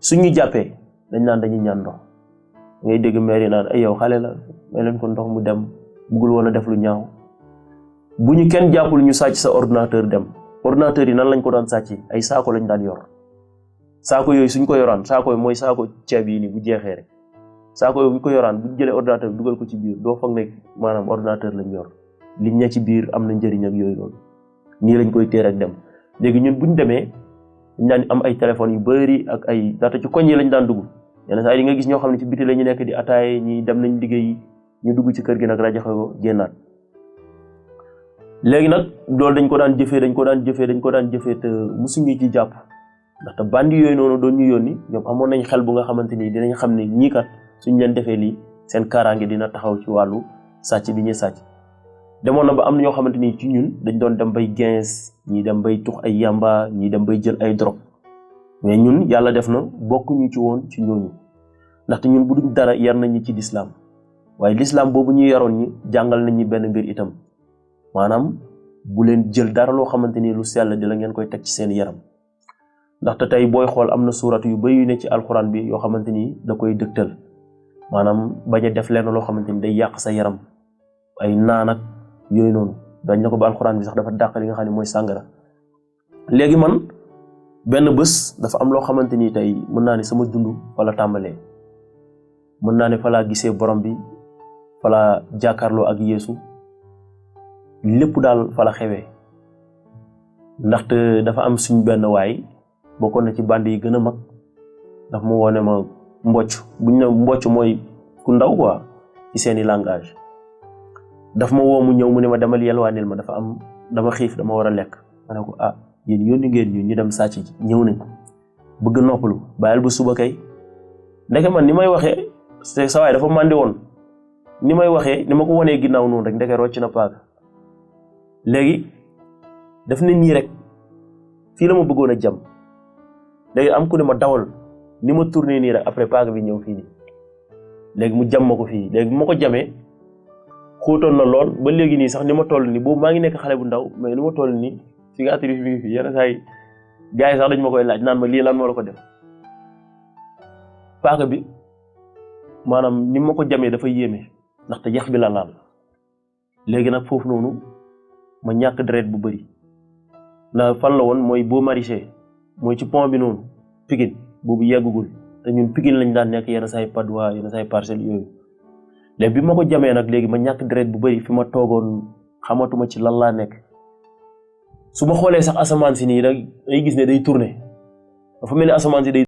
suñu jàppee dañ naan dañuy ñaan ndox ngay dégg maire yi naan ay yow xale la may leen ko ndox mu dem bëggul woon a def lu ñaaw. bu ñu kenn jàppul ñu sàcc sa ordinateur dem ordinateur yi nan lañ ko daan sàcc ay saako lañ daan yor saako yooyu suñ ko yoraan saako yi mooy saako ceeb yi nii bu jeexee rek saako yooyu bu ko yoraan bu jëlee ordinateur bi dugal ko ci biir doo foog ne maanaam ordinateur lañ yor liñ ne ci biir am na njëriñ ak yooyu noonu nii lañ koy téer ak dem. léegi ñun buñ demee dañ daan am ay téléphones yu bëri ak ay data ci koñ yi lañ daan dugg yenn saa yi nga gis ñoo xam ne ci biti la ñu nekk di ataaye ñi dem nañ liggéey ñu dugg ci kër gi nag rajo ko génnaat. léegi nag loolu dañ ko daan jëfee te musuñu ci jàpp ndaxte bandi yooyu noonu doon ñu yónni ñoom amoon nañ xel bu nga xamante ni dinañ xam ne ñii kat suñ leen defee lii seen kaaraange dina taxaw ci wàllu sàcc bi ñuy sàcc. demoon na ba am na ñoo xamante ni ci ñun dañ doon dem bay gens ñii dem bay tux ay yamba ñii dem bay jël ay drogue mais ñun yàlla def na bokkuñu ci woon ci ñooñu ndaxte ñun bu duñ dara yar nañu ci lislaam waaye lislaam boobu ñu yaroon ñi jàngal nañ ñi benn mbir itam maanaam bu leen jël dara loo xamante ni lu sell di la ngeen koy teg ci seen yaram ndaxte tey booy xool am na suurat yu bari yu ne ci alxuraan bi yoo xamante ni da koy dëgtal maanaam bañ a def lenn loo xamante ni day yàq sa yaram ay naan ak yooyu noonu dañ na ko ba alxuraan bi sax dafa dàq li nga xam ne mooy sàngara. léegi man benn bés dafa am loo xamante ni tey mën naa ne sama dund fa la tàmbalee mën naa ne fa laa gisee borom bi fa laa jàkkaarloo ak Yeesu lépp daal fa la xewee ndaxte dafa am suñ benn waay bokkoon na ci band yi gën a mag daf ma woone ma mbocc buñ ne mbocc mooy ku ndaw quoi ci seeni langage daf ma woo mu ñëw mu ne ma demal yelwaanil ma dama xiif dama war a lekk ma ne ko yéen yónni ngeen ñu dem sàcc ji ñëw nañ bëgg noppalu bàyyil ba suba kay ndeke man ni may waxee sa waay dafa màndi woon ni may waxee ni ma ko wonee ginnaaw noonu rek ndeke rocc na paaka léegi daf ne nii rek fii la ma bëggoon a jam léegi am ku ne ma dawal ni ma tourné nii rek après paaka bi ñëw fii nii léegi mu jam ma ko fii léegi bu ma ko jamee xóotoon na lool ba léegi nii sax ni ma toll nii boobu maa ngi nekk xale bu ndaw mais ni ma toll nii cicatrice bi ngi fii yenn saa yi gars yi sax dañ ma koy laaj naan ma lii lan moo la ko def paaka bi maanaam ni ma ko jamee dafa yéeme ndaxte yax bi la laal léegi nag foofu noonu ma ñàkk deret bu bëri ndax fan la woon mooy boo maraîcher mooy ci pont bi noonu Pikine boobu yeggugul te ñun Pikine lañ daan nekk yenn saa yi Patte d'Oie yenn saa yi Parcelles yooyu léegi bi ma ko jamee nag léegi ma ñàkk deret bu bëri fi ma toogoon xamatuma ci lan laa nekk su ma xoolee sax asamaan si nii rek day gis ne day tourner dafa mel ni asamaan si day